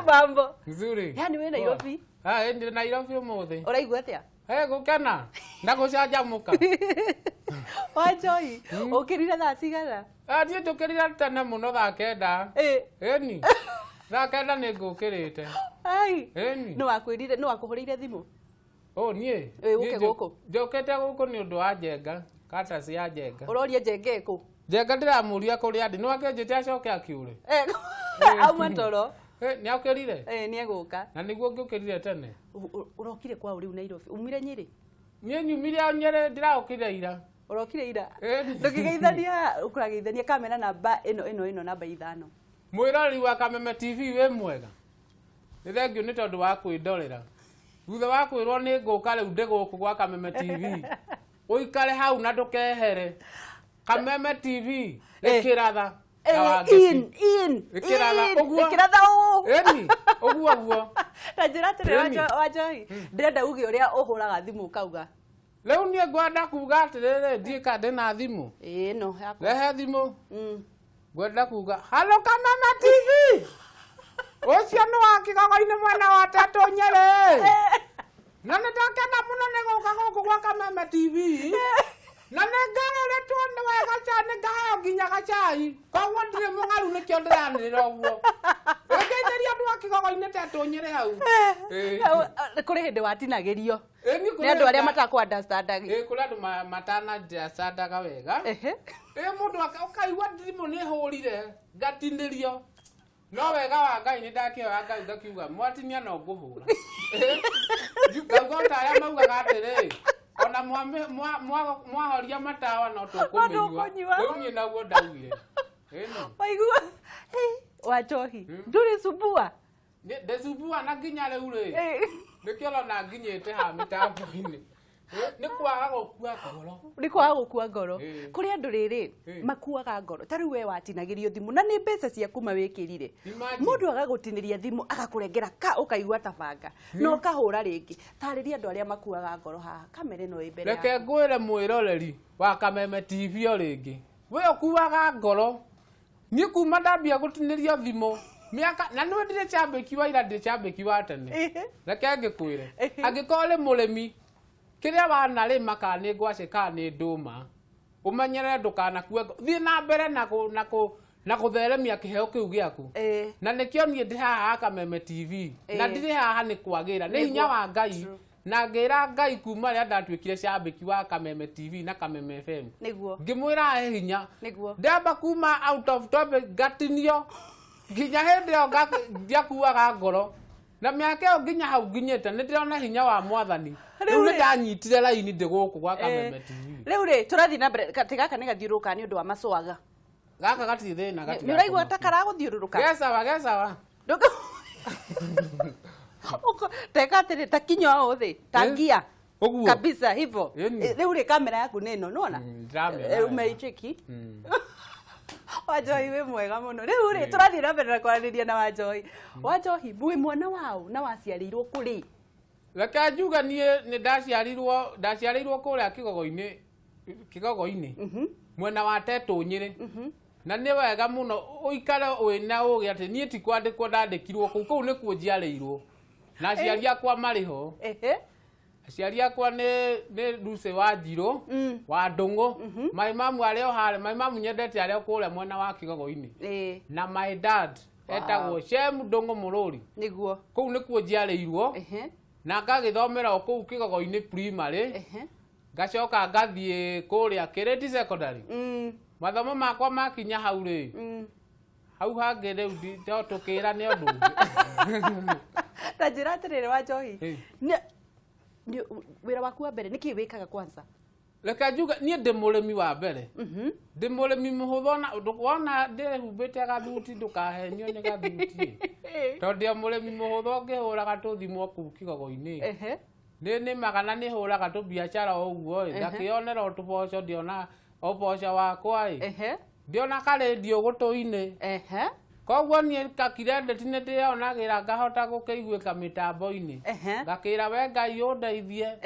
Mambo. Nzuri. Yani wĩ Nairobi? Ah, ndĩ Nairobi ũmũthĩ. Ũraigua atĩa? Eh, gũkena na gũcanjamũka. Wanjohi, ũkĩrire thaa cigana? Ah, niĩ njũkĩrire tene mũno thaa 9. Ĩni. Thaa 9 nĩ ngũkĩrĩte. Ai. Ĩni. Nĩ wakwĩrire, nĩ wakũhũrĩire thimũ? Oh, niĩ. Ĩ, ũke Niĩ gũkũ. Njũkĩte gũkũ nĩ ũndũ wa Njenga. Karatasi ya Njenga. Ũroria Njenga ĩkũ? Njenga ndĩramũria kũrĩa ndĩ. Nĩ wakĩnjĩte acoke akĩũre. Auma toro. Eh, nĩ okĩrire? Nĩ egũka. Na nĩguo ngĩũkĩrire tene. Ũrokire kwaũ rĩu Nairobi? Umire Nyĩrĩ? Niĩ nyumire o Nyĩrĩ, ndĩraũkire ira. Ũrokire ira? Ĩni. Ndũkĩgeithania, ũkũrageithania kamera namba ĩno ĩno ĩno namba 5. Mwĩroreri wa Kameme TV wĩ mwega. Nĩ thengiũ nĩ tondũ wa kwĩndorera. Thutha wa kwĩrwo nĩ ngũka rĩu ndĩ gũkũ gwa Kameme TV. Ũikare hau na ndũkehere. Kameme TV ĩkĩratha. Na Wangeci. In, in, Ĩkĩratha, in, ũguo. ĩkĩratha ũũ. Ĩni, ũguo ũguo. Na njĩra atĩrĩ, Ĩni. Wanjohi, ndĩrenda uge ũrĩa ũhũraga thimũ ũkauga. Rĩu niĩ ngwenda kuga atĩrĩrĩ, ndiĩ ka ndĩna thimũ. Ĩĩ, ĩno yakwa. Rehe thimũ. Ngwenda kuga halo Kameme TV. Ũcio nĩ wa Kĩgogo-inĩ mwena wa Tetũ Nyĩrĩ. Na nĩ ndakena mũno nĩ gũka gũkũ gwa Kameme TV. Na nĩ ngarũrĩtwo nĩ wega cyane ngaheo nginya gacai. Koguo ndirĩ mũng'aru nĩkĩo ndĩranĩrĩra ũguo. Ngeithĩria andũ a Kĩgogo-inĩ Tetũ Nyĩrĩ hau. Kũrĩ hĩndĩ watinagĩrio. Ĩni, Nĩ andũ arĩa matakũ understand. Ĩ, kũrĩ andũ matana understandaga wega. Ĩ, mũndũ ũkaigua thimũ nĩ hũrire ngatinĩrio. No wega wa Ngai nĩ ndakĩhoya Ngai ngakiuga mwatinia no ngũhũra. Ngauga o ta arĩa maugaga atĩrĩ, ona mwahoria matawa no tũkũmĩnyua. Tũkũnyua. Rĩu niĩ naguo ndaugire. Ĩni. Waigua? Wanjohi, ndũrĩ sumbua? Ndĩcumbua na nginya rĩu rĩ. Nĩkĩo ũrona nginyĩte haha mĩtambo-inĩ. Nĩ kwaga gũkua ngoro. Nĩ kwaga gũkua ngoro. Kũrĩ andũ rĩrĩ makuaga ngoro. Ta rĩu we watinagĩrio thimũ na nĩ mbeca ciaku mawĩkĩrire. Imagine. Mũndũ agagũtinĩria thimũ agakũrengera ka ũkaigua ta banga na ũkahũra rĩngĩ. Tarĩria andũ arĩa makuaga ngoro haha. Kamera ĩno ĩ mbere Reke yaku. ngwĩre mwĩroreri wa Kameme TV o rĩngĩ. We ũkuaga ngoro. Niĩ kuma ndambia gũtinĩrio thimũ mĩaka na nĩ ndirĩ cambĩki wa ira, ndirĩ cambĩki wa tene. Reke ngĩkwĩre. Angĩkorwo ũrĩ mũrĩmi, kĩrĩa wanarĩma kana nĩ ngwacĩ kana nĩ ndũma, ũmenyerere ndũkanakue ngoro. Thiĩ na mbere na gũtheremia kĩheo kĩu gĩaku. Na nĩkĩo niĩ ndĩ haha Kameme TV. Na ndirĩ haha nĩ kwagĩra, nĩ hinya wa Ngai. Na ngĩra Ngai kuma rĩrĩa ndatuĩkire cambĩki wa Kameme TV na Kameme FM. Ngĩmwĩra ahe hinya. Ndamba kuma out of topic ngatinio nginya hĩndĩ ĩyo ndiakuaga ngoro. Na mĩaka ĩyo nginya hau nginyĩte nĩ ndĩrona hinya wa Mwathani. Rĩu nĩ ndanyitire raini ndĩ gũkũ gwa Kameme TV. Rĩu rĩ tũrathiĩ na mbere atĩ gaka nĩ gathiũrũrũka nĩ ũndũ wa maswaga. Gaka gatirĩ thĩna, gatirĩ Nĩ ũraigua ta karagũthiũrũrũka? Gecawa, gecawa. Teka atĩrĩ, ta kinya ũũ thĩ, ta ngia. Ũguo. Kabisa hivyo. Ĩni. Rĩu rĩ kamera yaku nĩ ĩno, nĩwona? Ndĩramĩona wega. Umeicheki. Wanjohi wĩ mwega mũno. Rĩu rĩ tũrathiĩ na mbere na kwaranĩria na Wanjohi. Wanjohi, wĩ mwana waũ na waciarĩirwo kũ rĩ? Reke njuge niĩ nĩ ndaciarĩirwo kũrĩa Kĩgogo-inĩ, mwena wa Tetũ Nyĩrĩ. Na nĩ wega mũno ũikare wĩna ũgĩ atĩ niĩ ti kwandĩkwo ndandĩkirwo kũu, kũu nĩkuo njiarĩirwo. Na aciari akwa marĩ ho. Aciari akwa nĩ Lucy wa Njirũ, wa Ndũng'ũ. My mom arĩ o harĩa, my mom nyendete arĩ o kũrĩa mwena wa Kĩgogo-inĩ. Na my dad etagwo Shem Ndũng'ũ Mũrũri. Kũu nĩkuo njiarĩirwo. Na ngagĩthomera o kũu Kĩgogo-inĩ primary. Ngacoka ngathiĩ kũrĩa Kĩrĩti secondary. Mathomo makwa makinya hau rĩ, hau hangĩ rĩu no tũkĩrane ũndũ ũngĩ. Ta njĩra atĩrĩrĩ Wanjohi, wĩra waku wa mbere nĩkĩ wĩkaga kwanza? Reke njuge niĩ ndĩ mũrĩmi wa mbere. Ndĩ mũrĩmi mũhũthũ na wona ndĩhumbĩte gathuti ndũkahenio nĩ gathuti. Tondũ ndĩ o mũrĩmi mũhũthũ ngĩhũraga tũthimũ kũu Kĩgogo-inĩ. Nĩ nĩmaga na nĩ hũraga tũbiacara o ũguo ĩ, ngakĩonera o tũboco, ndĩona ũboco wakwa ĩ. Ndĩona karĩndiũ gũtũ-inĩ. Koguo niĩ kakirendeti nĩ ndĩyonagĩra ngahota gũkĩiguĩka mĩtambo-inĩ. Ngakĩra we Ngai ũndeithie.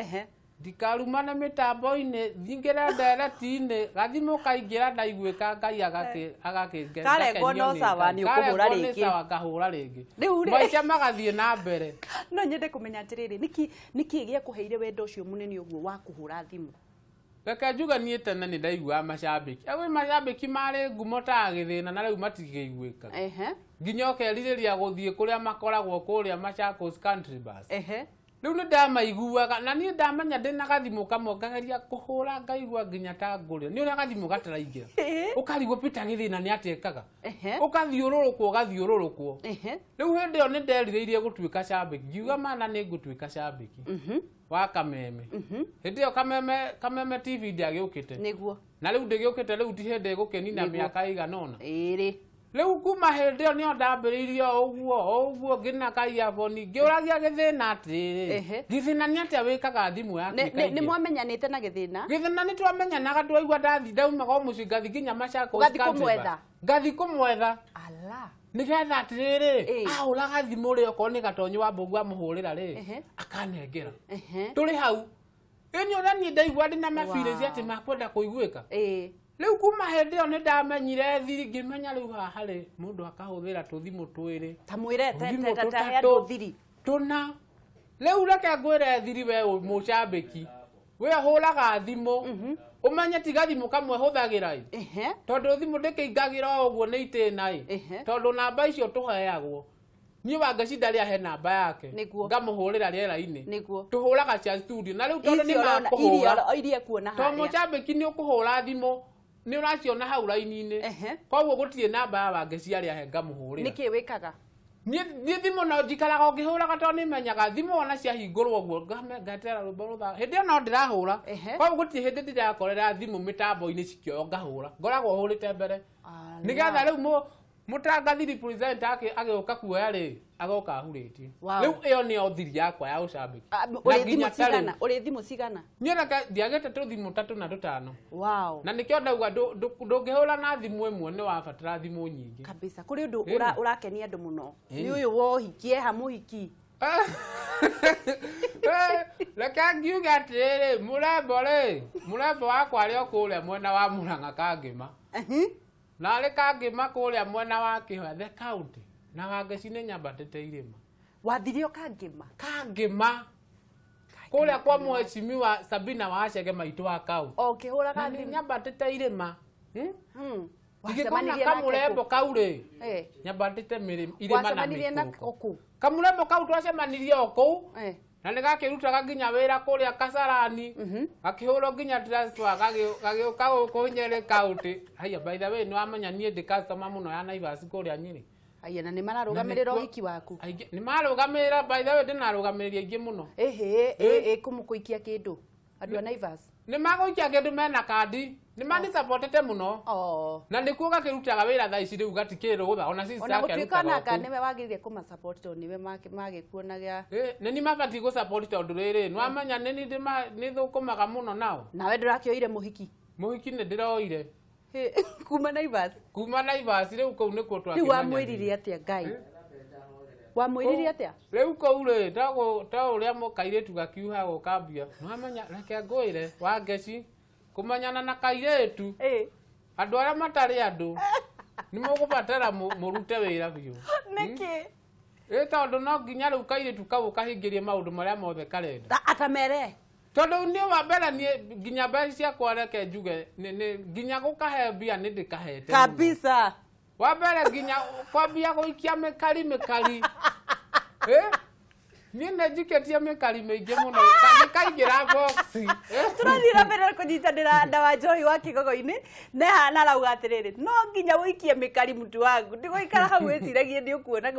Ndikarumane mĩtambo-inĩ, nyingĩre ndereti-inĩ, gathimũ kaingĩra ndaiguĩka Ngai agakĩ Karengwo no sawa, nĩ ũkũhũra Karengwo nĩ rĩngĩ. sawa ngahũra rĩngĩ. Rĩu rĩ- Maica magathiĩ na mbere. No nyende kũmenya atĩrĩrĩ, nĩkĩ gĩakũheire wendo ũcio mũnene ũguo wa kũhũra thimũ? Reke njuge niĩ tene nĩ ndaiguaga macambĩki. Gwĩ macambĩki marĩ ngumo ta gĩthĩna na rĩu matikĩiguĩkaga. Nginya ũkerirĩria gũthiĩ kũrĩa makoragwo kũrĩa Machakos Country Bus. Rĩu nĩ ndamaiguaga na niĩ ndamenya ndĩna gathimũ kamwe ngageria kũhũra ngaigua nginya ta ngũrĩra. Nĩ ũrĩa gathimũ gataraingĩra. Ũkarigwo Peter Gĩthĩna nĩ atĩa ekaga. Ũkathiũrũrũkwo ũgathiũrũrũkwo. Rĩu hĩndĩ ĩyo nĩ nderirĩirie gũtuĩka cambĩki. Ngiuga mana nĩ ngũtuĩka cambĩki wa Kameme. Hĩndĩ ĩyo Kameme TV ndĩagĩũkĩte. Nĩguo. Na rĩu ndĩgĩũkĩte rĩu ti hĩndĩ ĩgũkĩnina Nĩguo. mĩaka ĩigana ũna. Ĩrĩ. Rĩu kuma hĩndĩ ĩyo nĩyo ndambĩrĩirie o ũguo ngĩna kaiyaboni ngĩũragia Gĩthĩna atĩrĩrĩ, Gĩthĩna nĩ atĩa wĩkaga thimũ yaku Nĩ ĩkaingĩra? mwamenyanĩte na Gĩthĩna? Gĩthĩna nĩ twamenyanaga, twaigua ndathi ndaumaga o mũciĩ ngathi nginya Machakos Ũgathi Country kũmwetha? Bar. Ngathi kũmwetha. Ala. Nĩgetha atĩrĩrĩ, ahũraga thimũ rĩ, okorwo nĩ Gatonyi wa Mbũgu amũhũrĩra rĩ, akanengera. Tũrĩ hau. Ĩni ũrĩa niĩ ndaigua ndĩna mabirĩci atĩ makwenda kũiguĩka. Rĩu kuma hĩndĩ ĩyo nĩ ndamenyire thiri, ngĩmenya rĩu haha rĩ, mũndũ akahũthĩra tũthimũ twĩrĩ. Ta mwĩre, Tũthimũ ta he tũtatũ, andũ thiri. Tũna. Rĩu reke ngwĩre thiri we mũcambĩki. We ũhũraga thimũ. Ũmenye ti gathimũ kamwe hũthagĩra ĩ. Tondũ thimũ ndĩkĩingagĩra o ũguo nĩ itĩna ĩ. Tondũ namba icio tũheagwo. Niĩ Wangeci ndarĩ ahe namba yake. Nĩguo. Ngamũhũrĩra rĩera-inĩ. Nĩguo. Tũhũraga cia studio. Na rĩu tondũ nĩ Icio ũrona, makũhũra. iria kuona Tondũ harĩa. mũcambĩki nĩ ũkũhũra thimũ, nĩ ũraciona hau raini-inĩ. Koguo gũtirĩ namba ya Wangeci arĩa ahe ngamũhũrĩra. Nĩkĩ wĩkaga? Niĩ thimũ no njikaraga o ngĩhũraga tondũ nĩ menyaga thimũ ona ciahingũrwo ũguo, ngetera rwĩmbo rũthaka. Hĩndĩ ĩyo no ndĩrahũra. Koguo gũtirĩ hĩndĩ ndĩrakorera thimũ mĩtambo-inĩ cikĩoywo ngahũra. Ngoragwo hũrĩte mbere. Nĩgetha rĩu mũtangathiri presenter agĩũka kuoya rĩ, agoka ahurĩtie. Rĩu ĩyo nĩyo thiri yakwa ya ũcambĩki. Na Ũrĩ nginya thimũ ta rĩu. cigana? Ũrĩ thimũ cigana? Niĩ reke ndiagĩte tũthimũ ta tũna tũtano. Wow. Na nĩkĩo ndauga ndũngĩhũra na thimũ ĩmwe, nĩ wabatara thimũ nyingĩ. Kabisa. Kũrĩ ũndũ ũrakenia andũ mũno. Nĩ ũyũ wa ũhiki, eha mũhiki. Reke ngiuge atĩrĩrĩ, mũrembo rĩ, mũrembo wakwa arĩ o kũrĩa mwena wa Mũrang'a Kangĩma. Na arĩ Kangĩma kũrĩa mwena wa Kĩhoya, the county. Na Wangeci nĩ nyambatĩte irĩma. Wathire o Kangĩma? Kangĩma. Kũrĩa kwa mheshimiwa Sabina Wachege maitũ wa county. O ũkĩhũraga Na nĩ thimũ. nyambatĩte irĩma. Ingĩkona Wacemanirie nake kamũrembo kũ? kau rĩ, nyambatĩte irĩma na Wacemanirie na mĩikũrũko. kũ? Kamũrembo kau twacemanirie o kũu. Na nĩ gakĩrutaga nginya wĩra kũrĩa Kasarani. Gakĩhũrwo nginya transfer, gagĩũka gũkũ Nyeri county. Haiya, by the way, nĩ wamenya niĩ ndĩ customer mũno ya Naivas kũrĩa Nyeri. Haiya, na nĩ mararũgamĩrĩra ũhiki waku? Aingĩ, nĩ marũgamĩrĩra, by the way, ndĩnarũgamĩrĩria aingĩ mũno. Ĩhĩ, kũmũkũikia kĩndũ andũ a Naivas? Nĩ magũikia kĩndũ mena kandi. Nĩ manisapotete mũno. Na nĩkuo gakĩrutaga wĩra thaa ici rĩu gatikĩrĩ rũtha, ona sister Ona yake gũtuĩka arutaga onaka o kũu. nĩwe wagĩrĩire kũmasupport tondũ nĩwe magĩkuonaga. Nĩ niĩ mabatiĩ gũsupport tondũ rĩrĩ, nĩ wamenya nĩ niĩ nĩ thũkũmaga mũno nao. Nawe ndũrakĩoire mũhiki? Mũhiki nĩ ndĩroire. Kuma Naivas? Kuma Naivas, rĩu kũu nĩkuo Rĩu twakĩmenyanirie. wamwĩrire atĩa Ngai? Wamwĩrire atĩa? Rĩu kũu rĩ, to ũrĩa kairĩtu gakiuha gũkambia. Nĩ wamenya, reke ngwĩre, Wangeci, kũmenyana na kairĩtu, andũ arĩa matarĩ andũ, nĩ mũgũbatara mũrute wĩra biũ. Nĩkĩ? Tondũ no nginya rĩu kairĩtu kau ũkahingĩrie maũndũ marĩa mothe karenda. Atamere? Tondũ niĩ wa mbere niĩ nginya mbeca ciakwa reke njuge, nginya gũkahe mbia nĩ ndĩkahete mũno. Kabisa. Wa mbere nginya kwambia gũikia mĩkari mĩkari. Niĩ nĩ njikĩtie mĩkari mĩingĩ mũno, nĩkaingĩra box. Tũrathiĩ na mbere kũnyitanĩra na Wanjohi wa Kĩgogo-inĩ, na haha arauga atĩrĩrĩ, no nginya ũikie mĩkari mũtu wangu, ndigũikara hau wĩciragie nĩ ũkuona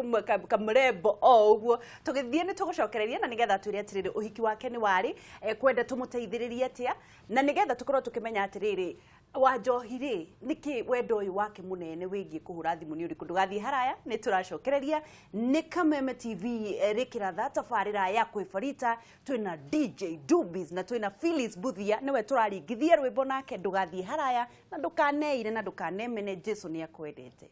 kamũrembo o ũguo. Tũgĩthiĩ nĩ tũgũcokereria na nĩgetha twĩre atĩrĩrĩ, ũhiki wake nĩ warĩ, kwenda tũmũteithĩrĩrie atĩa, na nĩgetha tũkorwo tũkĩmenya atĩrĩrĩ, Wanjohi rĩ, nĩkĩ wendo ũyũ wake mũnene wĩgiĩ kũhũra thimũ nĩ ũrĩkũ? Ndũgathiĩ haraya, nĩ tũracokereria. Nĩ Kameme TV, rĩkĩratha tabarĩra ya Kwĩbarita, twĩna DJ Dubis na twĩna Phyllis Mbuthia, nĩwe tũraringithia rwĩmbo nake. Ndũgathiĩ haraya na ndũkaneire na ndũkanemene, Jesu nĩ akwendete.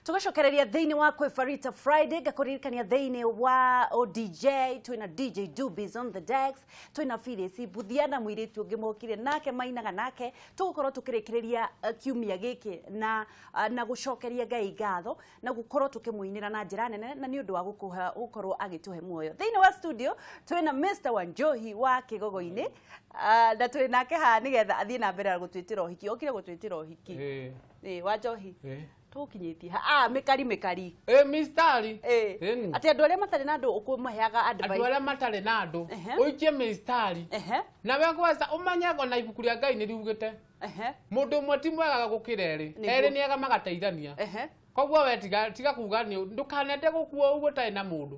Tugacokereria thiini wa Kwifarita Friday, ngakuririkania thiini wa ODJ twina DJ Dubis on the decks, twina Phyllis Mbuthia na mwiritu ungi mokire nake mainaga nake. Tugukorwo tukirikireria kiumia giki na gucokeria Ngai ngatho na gukorwo tukimuinira na njira nene na ni undu wa gukorwo agituhe muoyo. Thiini wa studio twina Mr Wanjohi wa Kigogo-ini, na twĩ nake haha nigetha athiĩ na mbere na gũtwĩtĩra ũhiki. Okire gũtwĩtĩra ũhiki. Ĩ wa Njohi, tũgũkinyĩtie ha mĩkari mĩkari. Ĩ mistari. Ĩni. Atĩ andũ arĩa matarĩ na andũ ũkũmaheaga andũ advice? Arĩa matarĩ na andũ, ũikie mistari. Nawe gweza ũmenye ona ibuku rĩa Ngai nĩ riugĩte mũndũ ũmwe ti mwega gũkĩra erĩ. Erĩ nĩ ega magateithania. Koguo we tiga kuga nĩ ndũkanende gũkua ũguo ũtarĩ na mũndũ.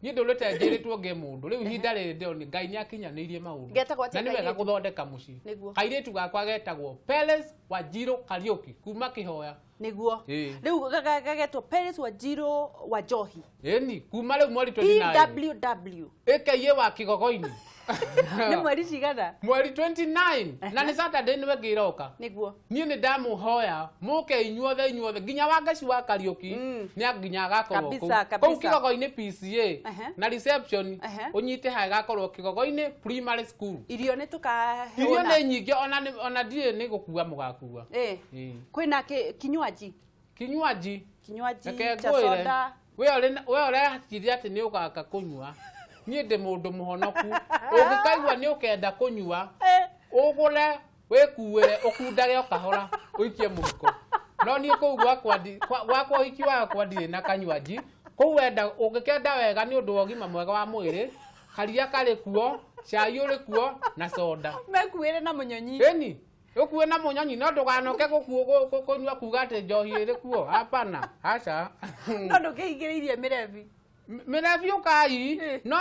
Niĩ ndũrĩte njĩrĩtwo ngĩe mũndũ. Rĩu ihinda rĩrĩ ndĩrona Ngai nĩ akinyanĩirie maũndũ. Getagwo atĩa Na nĩ wega kairĩtu? gũthondeka mũciĩ. Kairĩtu gakwa getagwo Peles Wanjiru Kariũki kuma Kĩhoya. Rĩu gagetwo Peres Wanjiru wa Njohi. Ĩni, kuma rĩu mweri 29. PWW. AKA wa Kigogoini. Nĩ mweri cigana? Mweri 29 na nĩ Saturday nĩwe ngĩroka. Niĩ nĩ ndamũhoya mũke inyuothe inyuothe, nginya Wangaci wa Kariũki nĩ nginya agakorwo kũu. Kũu Kigogo-inĩ PCA na reception ũnyite hae gakorwo Kigogo-inĩ Primary School. Irio nĩ tũkahũna? Irio nĩ nyingĩ, ona ndiĩ nĩ gũkua mũgakua. Kwĩna kinywaji? Kinywaji. Kinywaji Reke cha ngwĩre, soda. We ũreciria atĩ nĩ ũgaka kũnyua, niĩ ndĩ mũndũ mũhonoku. Ũngĩkaigua nĩ ũkenda kũnyua, ũgũre wĩkuĩre, ũkundage o kahora, ũikie mũhuko. No niĩ kũu gwakwa gwakwa ũhiki wakwa ndirĩ na kanywaji kũu. Wenda ũngĩkenda wega nĩ ũndũ wa ũgima mwega wa mwĩrĩ, karia karĩ kuo, cai ũrĩ kuo na soda. Mekuĩre na mũnyonyi. Ĩni, ũkue na mũnyonyi, no ndũganoke kũnyua kuga atĩ njohi ĩrĩ kuo. Hapana, aca. No ndũkĩhingĩrĩirie mĩrebi? Mĩrebi ũkai, no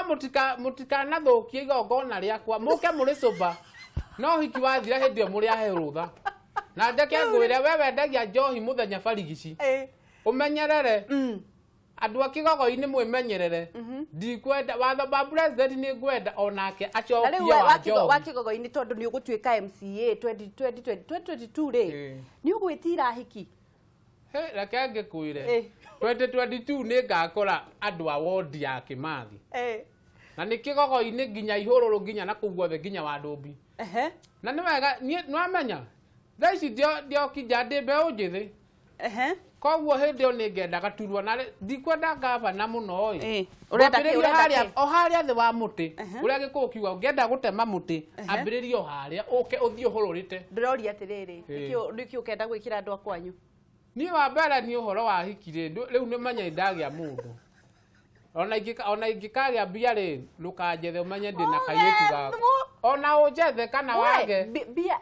mũtikanathũkie igongona rĩakwa. Mũke mũrĩ sober, no ũhiki wathira, hĩndĩ ĩyo mũrĩ ahe rũtha. Na njeke ngwĩre, we wendagia njohi mũthenya barigici, ũmenyerere. Andũ a Kigogo-inĩ mwĩmenyerere. Ndikwenda watho ba president, nĩ ngwenda onake Na rĩu acokie we wa wa njohi. Kigogo-inĩ, tondũ nĩ ũgũtuĩka MCA 2020 2022 rĩ, nĩ ũgwĩtira hiki? He, reke ngĩkwĩre, 2022 nĩ ngakora andũ a wondi ya Kĩmathi na nĩ Kigogo-inĩ nginya Ihũrũrũ, nginya na kũu guothe, nginya Wandũmbi. Na nĩ wega niĩ nĩwamenya thaa ici ndiokinja ndĩ mbeũ njĩthĩ. Koguo hĩndĩ ĩyo nĩ ngendaga turwa na ndikwenda ngavana mũno ĩ. Ũrenda kĩ? Ngwambĩrĩria Ũrenda harĩa kĩ? o harĩa thĩ wa mũtĩ, ũrĩa gĩkũyũ kiuga ũngĩenda gũtema mũtĩ, ambĩrĩria o harĩa ũke ũthiĩ ũhũrũrĩte. Ndĩroria atĩrĩrĩ, nĩkĩ ũkenda gwĩkĩra andũ a kwanyu? Niĩ wa mbere nĩ ũhoro wa hiki rĩ, rĩu nĩ menye ndagĩa mũndũ, ona ingĩkagĩa mbia rĩ, ndũkanjethe, ũmenye ndĩna kairĩtu gakwa. Ũgethwo. Ona ũnjethe kana wage. We, mbia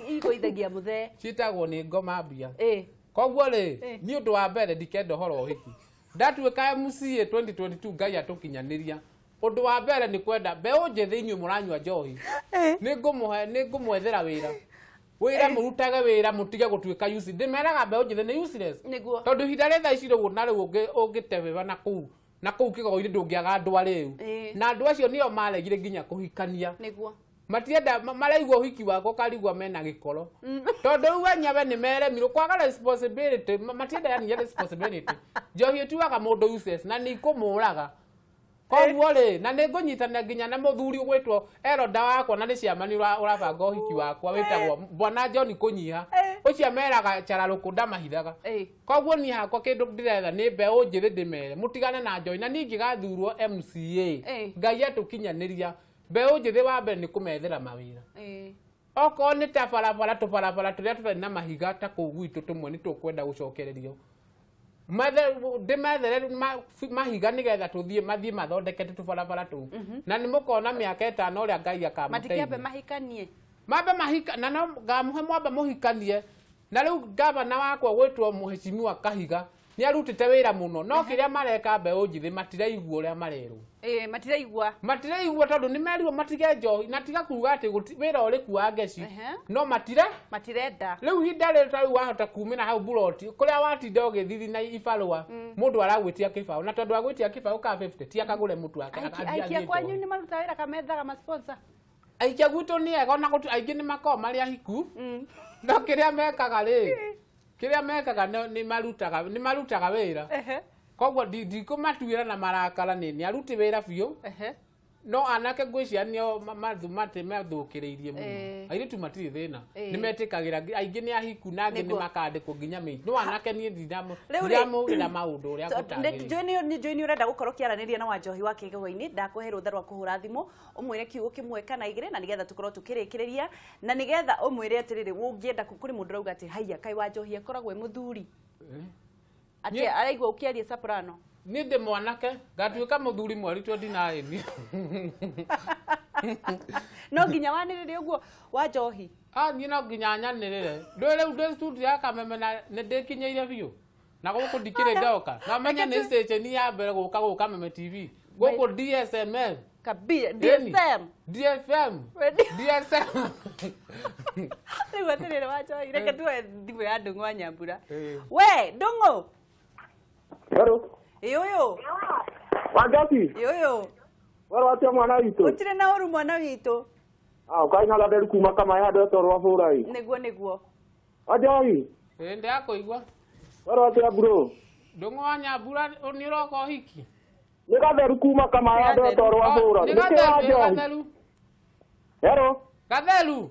igũithagia mũthee. Ciĩtagwo nĩ ngoma mbia. Koguo rĩ, niĩ ũndũ wa mbere ndikenda ũhoro wa ũhiki. Ndatuĩka MCA 2022, Ngai atũkinyanĩria, ũndũ wa mbere nĩ kwenda mbeũ njĩthĩ inyuĩ mũranyua njohi, nĩ ngũmwethera wĩra, wĩra mũrutage wĩra, mũtige gũtuĩka useless. Ndĩmeraga mbeũ njĩthĩ nĩ useless. Tondũ ihinda rĩa thaa ici rĩu na rĩu ũngĩtebeba na kũu Kĩgogo-inĩ, ndũngĩaga andũ arĩu. Na andũ acio nĩo maregire nginya kũhikania. Matienda maraigua ũhiki wakwa ũkarigwa mena gĩkoro, tondũ rĩu enyewe nĩ meremirwo kwaga responsibility. Matienda yani responsibility. Njohi ĩtuaga mũndũ useless na nĩ ikũmũraga. Koguo rĩ, na nĩ ngũnyitanĩra nginya na mũthuri ũgwĩtwo eroda wakwa, na nĩ ciamani ũrabanga ũhiki wakwa, wĩtagwo Bwana John Kũnyiha. Ũcio ameraga cararũkũ ndamahithaga. Koguo niĩ hakwa kĩndũ ndĩretha nĩ mbeũ njĩthĩ, ndĩmere mũtigane na njohi. Na niĩ ingĩgathurwo MCA, Ngai atũkinyanĩria, mbeũ njĩthĩ wa mbere nĩ kũmethera mawĩra. Okorwo nĩ ta barabara, tũbarabara tũrĩa tũtarĩ na mahiga ta kũu gwitũ tũmwe nĩ tũkwenda gũcokererio. Ndĩmethere mahiga nĩgetha tũthiĩ mathiĩ mathondekete tũbarabara tũu, na nĩ mũkona mĩaka 5 ũrĩa Ngai Matikĩambe akamũteithia. Mahikanie. Mambe mahika na no ngamũhe mwambe mũhikanie. Na rĩu gavana wakwa gwĩtwo Mũhecimiwa Kahiga nĩ arutĩte wĩra mũno, no kĩrĩa mareka mbeũ njĩthĩ matiraigua ũrĩa marerwo. Ĩ, matiraigua. Matiraigua tondũ nĩ merirwo matige njohi na tiga kuga atĩ wĩra ũrĩ kuo wa ngeci. No matire Matirenda. Rĩu ihinda rĩrĩ ta rĩu wahota kumĩra hau buroti kũrĩa watinda ũgĩthithi na ibarũa, mũndũ aragwĩtia kĩbaũ, na tondũ agwĩtia kĩbaũ ka 50 ti akagũre mũtu wake. Aikia athiĩ kwanyu njohi. nĩ marutaga wĩra kamethaga masponsor? Aikia gwitũ nĩ ega, ona gũtu aingĩ nĩ makoragwo marĩ ahiku, no kĩrĩa mekaga rĩ, Kĩrĩa mekaga nĩ marutaga wĩra. Koguo ndikũmatuĩra na marakara, nĩ aruti wĩra biũ. No anake ngwĩciria nĩo matĩ mathũkĩrĩirie mũno. Airĩtu matirĩ thĩna. Nĩ metĩkagĩra, aingĩ nĩ ahiku na angĩ nĩ makandĩkwo nginya mĩi, no anake niĩ Rĩu rĩ- ndiramũgĩra maũndũ ũrĩa gũtagĩrĩire. Njũĩ nĩ ũrenda gũkorwo ũkĩaranĩria na Wanjohi wa Kĩgogo-inĩ. Ndakũhe rũtha rwa kũhũra thimũ ũmwĩre kiugo kĩmwe kana igĩrĩ, na nĩgetha tũkorwo tũkĩrĩkĩrĩria, na nĩgetha ũmwĩre atĩrĩrĩ, ũngĩenda kũrĩ mũndũ ũrauga atĩ haiya, kaĩ Wanjohi akoragwo e mũthuri atĩ araigua ũkĩaria soprano. Niĩ ndĩ mwanake, ngatuĩka mũthuri mweri 29. No nginya wanĩrĩre ũguo, Wanjohi? Ah, niĩ no nginya nyanĩrĩre. Ndũĩ rĩu ndĩ studio ya Kameme na nĩ ndĩkinyĩire biũ na gũkũ ndikĩrĩ ndoka na menye nĩ station ya mbere gũka gũkũ Kameme TV, gũkũ DSML. Kabia. Ĩni. DSM. DFM. DSM. Rĩu atĩrĩrĩ, Wanjohi, reke tuoe thimũ ya Ndũng'ũ wa Nyambura. We We Ndũng'ũ. Hello. Ĩ ũyũ. Wanjohi. Ĩ ũyũ. Wero atia mwana witũ? Gũtirĩ na ũru, mwana witũ. Ah, ũkaina gatheru kuma kamaĩ handũ etwo rwa bũrai. Nĩguo. Wanjohi. Ĩ, ndĩrakũigua. Wero atia bro? Ndũng'ũ wa Nyambura, nĩ ũroka ũhiki? Nĩ gatheru kuma kamaĩ handũ etwo rwa Oh, bũra. nĩ Nĩkĩ gatheru, nĩ Wanjohi? gatheru. Hello. Gatheru.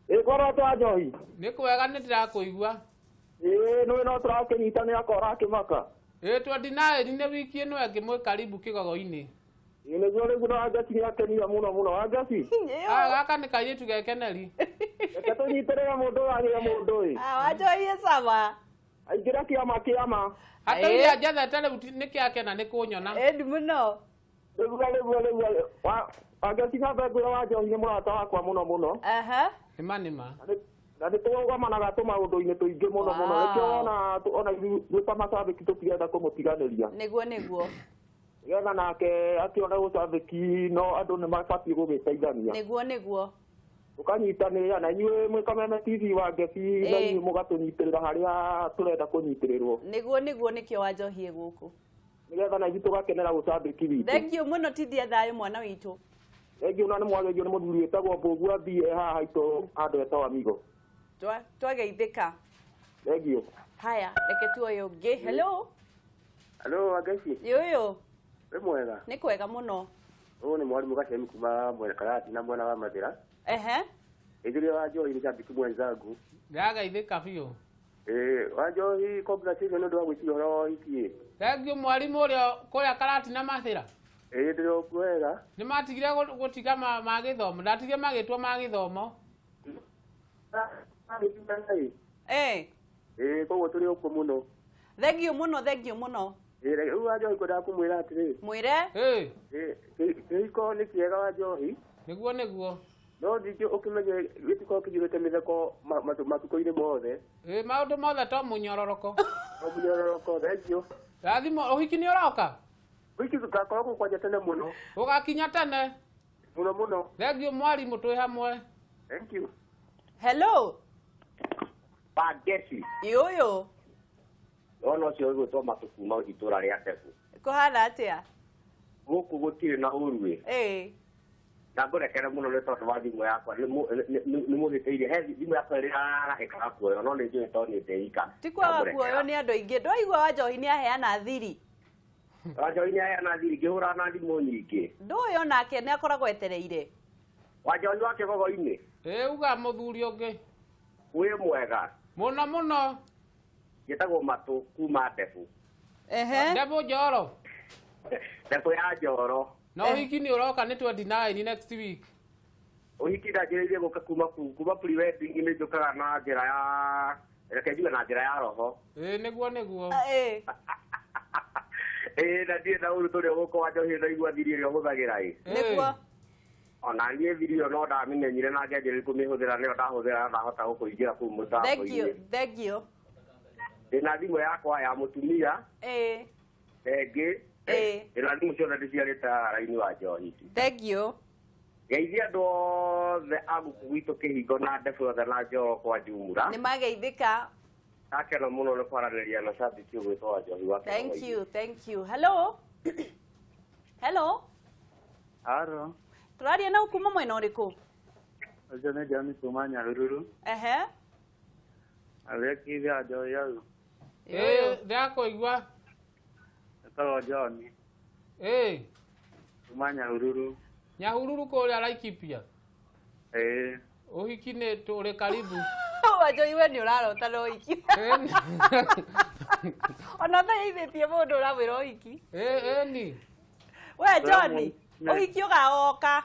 Ĩ, kwero atia Wanjohi? Nĩ kwega, nĩ ndĩrakũigua. Ĩ, nĩ no tũrakĩnyitanĩra ko ũrakĩmaka. Ĩ, 29 nĩ wiki ĩno ĩngĩ, mwĩ karibu Kĩgogo-inĩ. Ĩ, nĩguo rĩu na Wanjohi nĩ akenire mũno mũno Wanjohi. Ah, gaka nĩ kairĩtu gekeneri. Reke tũnyitĩrĩre mũndũ ũyũ agĩe mũndũ ĩ. Ah, Wanjohi ĩ sawa. Aingĩra kĩama kĩama. Atũire njethete rĩu nĩ kĩakena nĩ kũnyona. Ĩndi mũno. Rĩu Wanjohi, nyambe ngwĩre Wanjohi nĩ mũrata wakwa mũno mũno. Nĩma nĩma. Na nĩ tũrũgamanaga tũmaũndũ-inĩ tũingĩ mũno mũno. Nĩkĩo wona ona ithuĩ twĩ ta macambĩki tũtirenda kũmũtiganĩria. Nĩguo. Nĩgetha nake akĩone gũcambĩki no andũ nĩ mabatiĩ gũgĩteithania. Nĩguo. Tũkanyitanĩra na inyuĩ mwĩ Kameme TV wa Ngeci na inyuĩ mũgatũnyitĩrĩra harĩa tũrenda kũnyitĩrĩrwo. Nĩguo, nĩkĩo Wanjohi ĩ gũkũ. Nĩgetha na ithuĩ tũgakenera gũcambĩki witũ. Thank you mũno, tindia thayũ, mwana witũ. Thengiũ, na nĩ mwagĩrio nĩ mũthuri wĩtagwo Mbũgua B e haha haitũ handũ etagwo Amigo. Twageithĩka. Thengiũ. Haya, reke tuoye ũngĩ. Hello. Hello, Wangeci. Ĩ ũyũ. Wĩ mwega? Nĩ kwega mũno. Ũyũ nĩ mwarimũ Gacemi kuma mwena Karati na mwena wa Mathĩra. Ithuĩ Wanjohi nĩ shabiki mwenzangu. Ndĩrageithĩka biũ. Eh, Wanjohi, congratulations nĩ ũndũ wa gwĩciria ũhoro wa ũhiki ĩ. Thengiũ mwarimũ ũrĩa kũrĩa Karati na Mathĩra. Ĩĩ, ndĩrĩ o kuo wega. Nĩ matigire gũtiga ma gĩthomo, ndatigire magĩtwo ma gĩthomo. Ĩĩ, koguo tũrĩ o kuo mũno. Thengiũ mũno, thengiũ mũno. Ĩĩ, rĩu Wanjohi kwendaga kũmwĩra atĩrĩ. Mwĩre. Ĩĩ, kĩhiko nĩ kĩega, Wanjohi. Nĩguo. No ningĩ ũkĩmenye gĩtikorwo kĩiyũrĩte mĩtheko matukũ-inĩ mothe. Ĩ, maũndũ mothe to mũnyororoko. To mũnyororoko, thengiũ. Rathimo, ũhiki nĩ ũroka? Wiki tũgakorwo kũu kwanja tene mũno. Ũgakinya tene. Mũno mũno. Thengiũ mwarimũ, twĩ hamwe. Thank you. Hello. Wangeci. Ĩ ũyũ. Wona ũcio ũgwĩtwo Matũ kuma itũra rĩa Tebu. Kũhana atĩa? Gũkũ gũtirĩ na ũru ĩ. Na ngũrekere mũno nĩ tondũ wa thimũ yakwa nĩ mũhĩtĩirie, he thimũ yakwa ĩrĩa yarahĩkaga kuoyo, no nĩ njũĩ tondũ nĩ ndĩika. Ti kwaga kuoywo nĩ andũ aingĩ. Ndwaigua Wanjohi nĩ aheana thiri? Wanjohi nĩ aheana thiri, ngĩhũra na thimũ nyingĩ. Ndũĩ onake nĩ akoragwo etereire. Wanjohi wa Kĩgogo-inĩ. Ĩ, uga mũthuri ũngĩ. Wĩ mwega? Mũno mũno. Njĩtagwo Matũ kuma Ndebu. Ndebu Njoro. Ndebu ya Njoro. Na ũhiki nĩ ũroka nĩ 29 next week. Ũhiki ndanjĩrĩirie gũka kuma pre-wedding, nĩ njũkaga na njĩra ya, reke njuge, na njĩra ya roho. Ĩ, nĩguo. Ĩĩ, na ndirĩ na ũru, tũrĩ gũkũ Wanjohi ndaigua thiri ĩrĩa ũhũthagĩra ĩ. Ona niĩ thiri ĩyo no ndamĩmenyire na ngĩanjĩrĩria kũmĩhũthĩra, nĩyo ndahũthĩra na ndahota gũkũingĩra kũu Thank you. mũtambo-inĩ. Thank you. Ndĩna thimũ yakwa ya mũtumia ĩngĩ. Ndĩna thimũ ciothe ndĩciarĩte raini wa Njohi. Thank you. Geithia andũ othe a gũkũ gwitũ Kĩhingo na Ndebu yothe na Njoro kwa jumla. Nĩ mageithĩka. Ndakena mũno nĩ kwaranĩria na cabiki ũgwĩtwo wa Njohi wa Thank Kĩgogo-inĩ. you, thank you. Hello, hello. Aro, Tũraria na kuma mwena ũrĩkũ? Ũcio nĩ John kuma Nyahururu. Arĩa njohi hau. Ĩĩ, ndĩrakũigua. Etagwo John. Ĩĩ. Kuma Nyahururu. Nyahururu kũrĩa Laikipia. Ĩĩ. Ũhiki nĩ tũrĩ karibu. Wanjohi we nĩ ũrarota na ũhiki. Ona ũtageithĩtie mũndũ ũramwĩra ũhiki. Ĩĩ, ĩni. We John, ũhiki ũgaoka.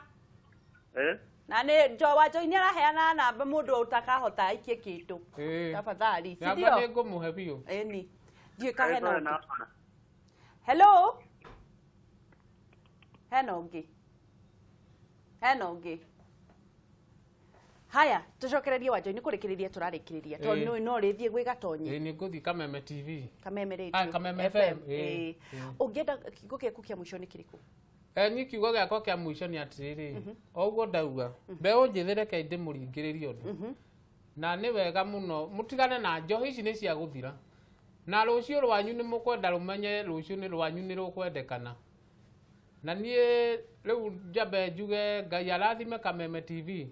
Eh? Na nĩ jo Wanjohi nĩ araheana namba mũndũ ũtakahota aikie kĩndũ. Ĩĩ. Tafadhali, si Namba ndio? nĩ ngũmũhe biũ. Ĩni. Ndiũĩ ka hena Ĩĩ, ũngĩ. na- Hello? Hena ũngĩ. Hena ũngĩ. Haya, tũcokererie Wanjohi nĩ kũrĩkĩrĩria tũrarĩkĩrĩria tondũ Ĩĩ. nĩ no rĩthiĩ gwĩ Gatonye. Ĩĩ, nĩ ngũthiĩ Kameme TV. Kameme Radio. Ah, Kameme FM, ĩĩ. Ĩĩ. Ũngĩenda kiugo gĩaku kĩa mũico nĩ kĩrĩkũ? Niĩ kiugo gĩakwa kĩa mũico nĩ atĩrĩrĩ, o ũguo ndauga, mbeũ njĩthĩ reke ndĩmũringĩrĩrie ũndũ. Na nĩ wega mũno mũtigane na njohi ici nĩ cia gũthira. Na rũciũ rwanyu nĩ mũkwenda rũmenye rũciũ nĩ rwanyu nĩ rũkwendekana. Na niĩ rĩu njambe njuge Ngai arathime Kameme TV.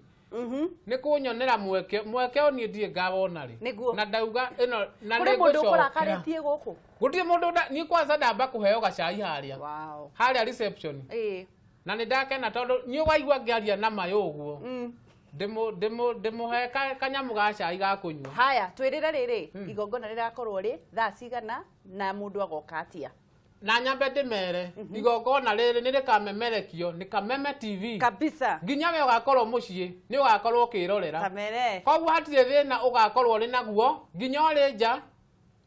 Nĩ kũnyonera mweke, mweke o niĩ ndirĩ ngawona rĩ. Nĩguo. Na ndauga ĩno na Kũrĩ nĩ mũndũ ngũcokera. ũkũrakarĩtie gũkũ? Gũtirĩ mũndũ niĩ kwanza ndamba kũheo gacai harĩa. Wow. Harĩa reception. Ĩĩ. Na nĩ ndakena tondũ niĩ waigua ngĩaria na mayũ ũguo. Ndĩmũhe kanyamũ ga cai ga kũnyua. Haya, twĩrĩre rĩrĩ, igongona rĩrakorwo rĩ thaa cigana na mũndũ agoka atĩa? Na nyambe ndĩmere, igongona rĩrĩ nĩ rĩkamemerekio nĩ Kameme TV. Kabisa. Nginya we ũgakorwo mũciĩ nĩ ũgakorwo ũkĩrorera. Kamere. Koguo hatirĩ thĩna ũgakorwo ũrĩ naguo nginya ũrĩ nja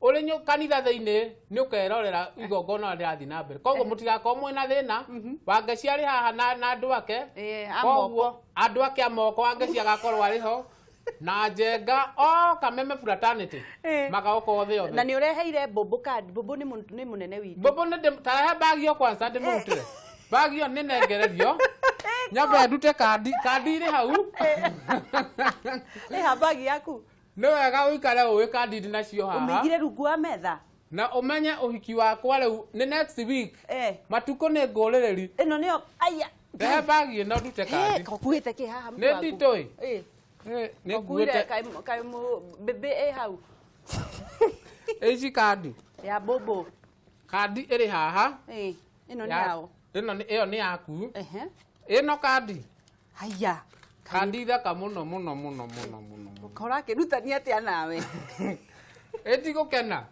ũrĩ kanitha thĩinĩ nĩ ũkerorera igongona rĩrathiĩ na mbere. Koguo mũtigakorwo mwĩna thĩna. Wangeci arĩ haha na andũ ake. Ĩĩ, a Koguo moko. andũ ake a moko Wangeci agakorwo arĩ ho. Na Njenga o Kameme fraternity. Magoka othe othe. Na nĩ ũreheire Mbũmbũ kandi. Mbũmbũ nĩ mũnene witũ. Mbũmbũ nĩ tarehe bagi ĩyo kwanza ndĩmũrutĩre. Bagi ĩyo nĩ nengererio. Nyambe ndute kandi, kandi irĩ hau. Ĩha bagi yaku. Nĩ wega ũikare ũĩ kandi ndĩ nacio haha. Ũmĩigire rungu wa metha. Na ũmenye ũhiki wakwa rĩu nĩ next week. Matukũ nĩ ngũrĩrĩri. Ĩno nĩyo aya. Rehe bagi ĩno ndute kandi. Kokuĩte kĩ haha mũtu Nĩ waku? nditũ ĩ. Ĩĩ. Nĩ Kokuire nguĩte. kaĩ mbĩmbĩ ĩ hau. Ici kandi. Ya mbũmbũ. Kandi ĩrĩ haha. Ĩĩ. Ĩno nĩ yao. Ĩno nĩ ĩyo nĩ yaku. Ehe. Ĩno kandi. Haya. Kandi thaka mũno mũno mũno mũno mũno. Ũkora akĩrutania atĩa nawe? Ĩtigũkena.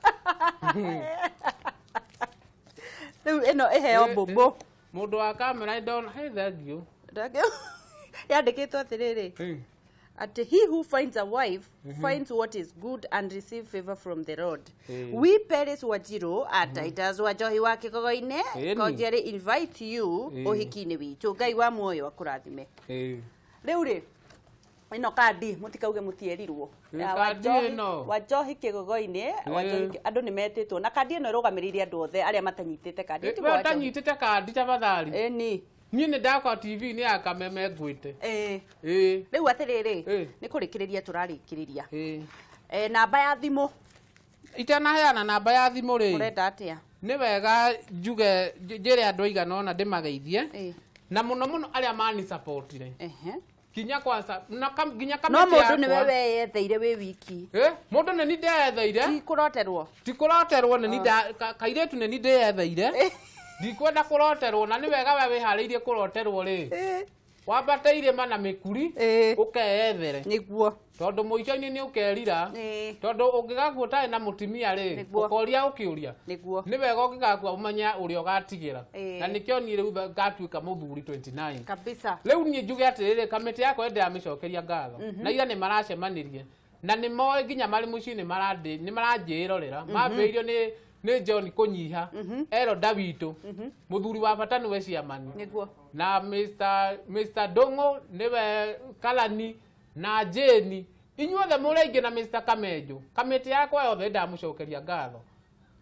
Rĩu ĩno ĩheo mbũmbũ. Mũndũ wa kamera ndona, hey, thank you. Yandĩkĩtwo atĩrĩrĩ. Atĩ he who finds a wife finds what is good and receive favor from the Lord. We Paris Wanjiru at Titus wa Njohi wa Kĩgogo-inĩ Ĩni. cordially invite you ũhiki-inĩ witũ. Ngai wa muoyo akũrathime. Rĩu rĩ, ĩno kandi mũtikauge mũtierirwo. Ĩ, Ya kandi ĩno. Wanjohi Kĩgogo-inĩ, Wanjohi andũ nĩ metĩtwo na kandi ĩno ĩrũgamĩrĩire andũ othe arĩa matanyitĩte kandi. Ti We Wanjohi. ũtanyitĩte kandi tafadhali. Ĩni. Niĩ nĩ ndakwa TV-inĩ ya Kameme ngwĩte. Ĩĩ. Ĩĩ. Rĩu atĩrĩrĩ, nĩ kũrĩkĩrĩria tũrarĩkĩrĩria. Namba ya thimũ. Itanaheana namba ya thimũ rĩ. Ũrenda atĩa? Nĩ wega njuge njĩre andũ aigana ũna ndĩmageithie. Na mũno mũno arĩa manisupportire. Kinya kwanza na nginya No kamĩtĩ mũndũ nĩwe yakwa. weyetheire wĩ wiki. Mũndũ nĩ ni ndeyetheire. Ti kũroterwo. Ti kũroterwo nĩ ni kairĩtu nĩ ni ndĩyetheire. Ndikwenda kũroterwo na nĩ wega we wĩharĩirie kũroterwo rĩ. Wambate irĩma na mĩkuri ũkeyethere. Nĩguo. Tondũ mũico-inĩ nĩ ũkerira. Tondũ ũngĩgakua ũtarĩ na mũtumia rĩ, Nĩguo. ũkoria ũkĩũria. Nĩguo. Nĩ wega ũngĩgakua ũmenye ũrĩa ũgatigĩra. Na nĩkĩo niĩ rĩu ngatuĩka mũthuri 29. Kabisa. Rĩu niĩ njuge atĩrĩrĩ, kamĩtĩ yakwa nĩndĩramĩcokeria ngatho. Na ira nĩ maracemanirie. Na nĩ moĩ nginya marĩ mũciĩ nĩ maranjĩrorera. Mambĩrĩirio nĩ John kũnyiha. Eroda witũ. Mũthuri wa bata nĩwe ciamani. Nĩguo. Na Mr. Ndung'u nĩwe Kalani na Jane. Inyuothe mũrĩ aingĩ na Mr. Kamenjo. Kamĩtĩ yakwa yothe ndamũcokeria ngatho.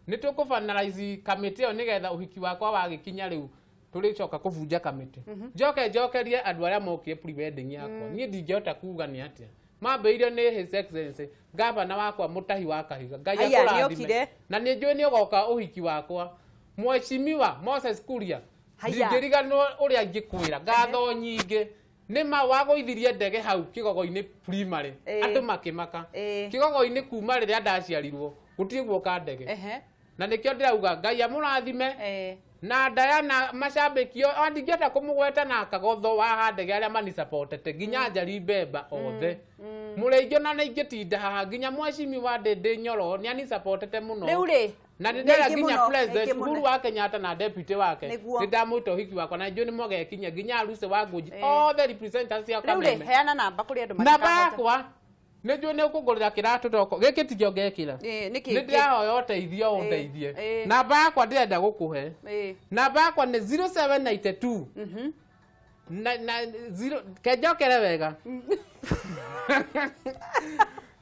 Nĩ tũkũfinalize kamĩtĩ ĩyo nĩgetha ũhiki wakwa wagĩkinya rĩu tũrĩcoka kũbunja kamĩtĩ. Njoke njokerie andũ arĩa mokire pre-wedding yakwa. Niĩ ndingĩhota kuga nĩ atĩa. Mambĩrĩirio nĩ His Excellency gavana wakwa Mũtahi wa Kahiga. Ngai Aya, akũrathime. nĩokire. Na nĩ njũĩ nĩ ũgoka ũhiki wakwa. Mheshimiwa Moses Kuria. Haya. Ndingĩriganĩrwo ũrĩa ingĩkwĩra. Ngatho nyingĩ. Nĩ ma wagũithirie ndege hau Kĩgogo-inĩ primary, andũ makĩmaka. Kĩgogo-inĩ kuma rĩrĩa ndaciarirwo gũtirĩ guoka ndege. Na nĩkĩo ndĩrauga Ngai amũrathime. Na Diana macambĩki o ndingĩhota kũmũgweta na kagotho wa handege arĩa manisapotete nginya Njari Mbemba othe mũrĩ aingĩ, ona nĩ ingĩtinda haha nginya mwecimi wa Ndĩndĩ Nyoro nĩ anisapotete mũno. Rĩu rĩ, Na nĩ nĩ ndĩrera aingĩ nginya mũno, nĩ president aingĩ mũno. Uhuru wa Kenyatta na deputy wake. Nĩguo. Nĩ ndamwĩta ũhiki wakwa na njũĩ nĩ mwagekinya nginya Lucy wa Ngũnji, othe representatives cia Rĩu rĩ, Kameme. heana namba kũrĩ andũ Namba matikahota. yakwa nĩ njũĩ nĩ ũkũngũrĩra kĩratũ toko gĩkĩ tikĩo ngekĩra. Nĩkĩ? Nĩ ndĩrahoya ũteithio, ũndeithie. Namba yakwa ndĩrenda gũkũhe. Namba yakwa nĩ 0792 na 0, kenjokere wega,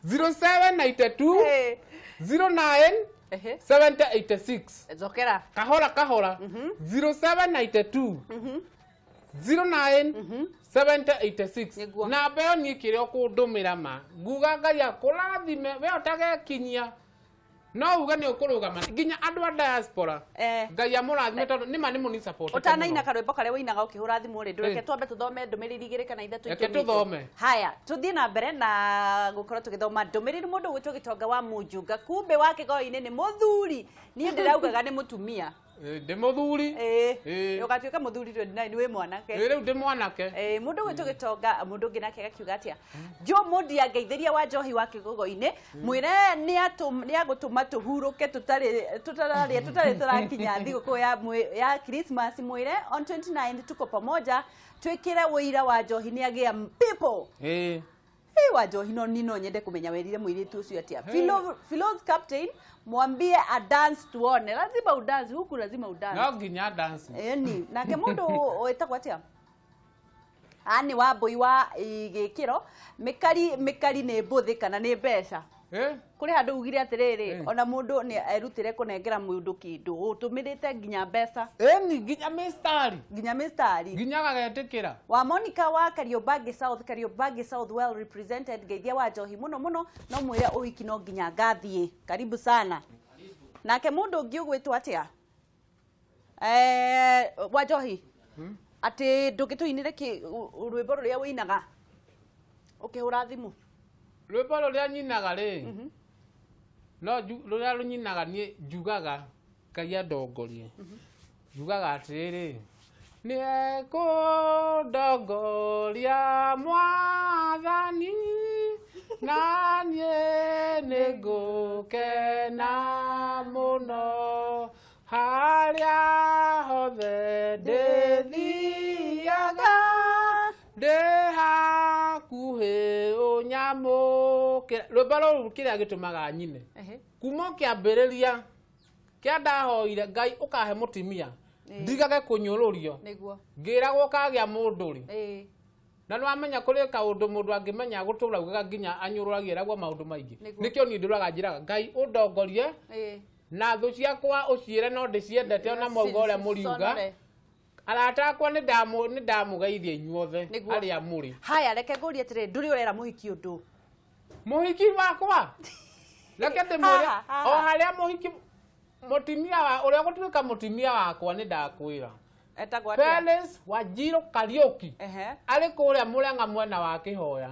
0792 09 7086. Njokera. Kahora kahora, 0792 09 7086. Nĩguo. Namba ĩyo niĩ kĩrĩa ũkũndũmĩra ma nguga Ngai akũrathime, we ũtagekinyia no uge nĩ ũkũrũgama nginya andũ a diaspora. Ngai amũrathime tondũ nĩma nĩ mũni support. Ũtanaina karwĩmbo karĩa wĩinaga ũkĩhũra thimũ rĩ, ndũreke Ĩ. twambe tũthome ndũmĩrĩri igĩrĩ kana ithatũ Reke itũmĩtwo. tũthome. Haya, tũthiĩ na mbere na gũkorwo tũgĩthoma ndũmĩrĩri. Mũndũ ũgwĩtwo Gĩtonga wa Mũnjunga, kumbe wa Kĩgoinĩ nĩ mũthuri, niĩ ndĩraugaga nĩ mũtumia. Ndĩ mũthuri. Ĩ. Ĩ. Ũgatuĩka mũthuri 29 wĩ mwanake. Ĩ, rĩu ndĩ mwanake. Ĩ, mũndũ ũgwĩtwo Gĩtonga, mũndũ ũngĩ nake agakiuga atĩa, Jo Mũndia, ngeithĩria wa njohi wa Kĩgogo-inĩ, mwĩre nĩ agũtũma tũhurũke tũtarĩ tũtararĩa tũtarĩ tũrakinya thigũkũ ya Christmas. Mwĩre on 29 tuko pamoja, twĩkĩre ũira wa njohi nĩ agĩa people. Hey, wa njohi, no ni no nyende kumenya werire mũirĩtu ũcio atĩa. Philos captain, mwambie a dance tuone, lazima udance huku, lazima udance. No nginya dance. Ĩni nake mũndũ wĩtagwo atĩa, ani wa mbũi wa gĩkĩro mĩkari, mĩkari nĩ mbũthĩ kana nĩ mbeca? Kũrĩ handũ ugire atĩrĩrĩ, ona mũndũ nĩ erutĩre kũnengera mũndũ kĩndũ ũtũmĩrĩte nginya mbeca. Ĩni nginya mĩstari. Nginya mĩstari. Nginya gagetĩkĩra. Wa Monica wa Kariobangi South, Kariobangi South well represented, ngeithia wa njohi mũno mũno, no mwĩre ũhiki no nginya ngathiĩ, karibu sana. Nake mũndũ ũngĩ ũgwĩtwo atĩa, wa njohi, atĩ ndũngĩtũinĩre rwĩmbo rũrĩa wĩinaga ũkĩhũra thimũ? Rwĩmbo rũrĩa nyinaga rĩ, no rũrĩa rũnyinaga niĩ njugaga Ngai andongorie, njugaga atĩrĩrĩ, nĩ ekũndongoria mwathani na niĩ nĩ ngũkena mũno harĩa hothe ndĩthiaga, ndĩ hakuhĩ ũnyamũkĩra. Rwĩmbo rũu kĩrĩa gĩtũmaga nyine, kuma kĩambĩrĩria kĩa ndahoire Ngai ũkahe mũtimia ndigage kũnyũrũrio, ngĩragwo kagĩa mũndũ rĩ, na nĩwamenya kũrĩ kaũndũ mũndũ angĩmenya gũtũra ugaga nginya anyũrũragia ĩragwo maũndũ maingĩ. Nĩkĩo niĩ ndũraga njĩraga Ngai ũndongorie na thũ ciakwa ũciĩre no ndĩciendete ona mwauga ũrĩa mũriuga. Conore. Arata akwa nĩ ndamũgeithia inyuothe arĩa mũrĩ. Haya, reke ngũrie atĩrĩrĩ, ndũrĩ ũrera mũhiki ũndũ? Mũhiki wakwa reke ndĩmwĩre, Haha, haha. o harĩa mũhiki mũtimia wa ũrĩa ũgũtuĩka mũtimia wakwa nĩ ndakwĩra. Etagwo atĩa? Felix Wanjiru Kariũki. Arĩ kũrĩa Mũrang'a mwena wa Kĩhoya.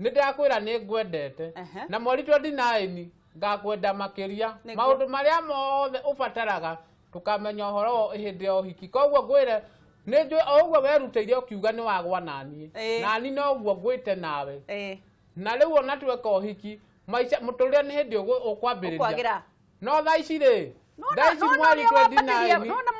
Nĩ ndakwĩra nĩ ngwendete. Na mweri 29 ngakwenda makĩria. Maũndũ marĩa mothe ũbataraga tũkamenya ũhoro hĩndĩ ya ũhiki, koguo ngwĩre nĩ njũĩ o ũguo werutĩire ũkiuga nĩ wagwa naniĩ, nani noguo ngwĩte nawe. Na rĩu ona tweka ũhiki, maica mũtũrĩre nĩ hĩndĩ ũkwambĩrĩria. Ũkwagĩra. No thaa ici rĩ, thaa ici Nona mweri ũrĩa wambatĩria 29 nona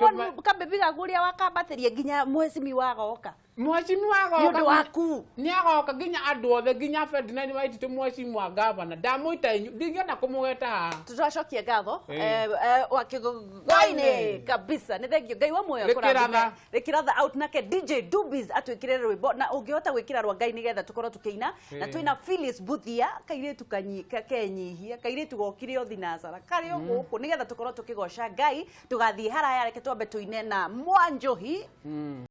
kabebi gaku ũrĩa wakambatĩria nginya mwecimi agoka. Mheshimiwa Nĩ agoka. ũndũ waku. Nĩ agoka nginya andũ othe, nginya Ferdinand Waititu mheshimiwa gavana ndamwĩta inyu, ndingĩenda kũmũgweta haha. Tũracokia ngatho. Wa Kĩgogoinĩ Goinĩ. kabisa, nĩ thengio, Ngai wa muoyo Rĩkĩratha. akũrathime. Rĩkĩratha out. Nake DJ Dubis atwĩkĩre rwĩmbo na ũngĩhota gwĩkĩra rwa Ngai nĩgetha tũkorwo tũkĩina na twĩna Phyllis Buthia, kairĩtu kenyihia, kairĩtu gokire o thinacara karĩ o gũkũ nĩgetha tũkorwo tũkĩgoca Ngai. Tũgathiĩ haraya, reke twambe tũine na Mwanjohi.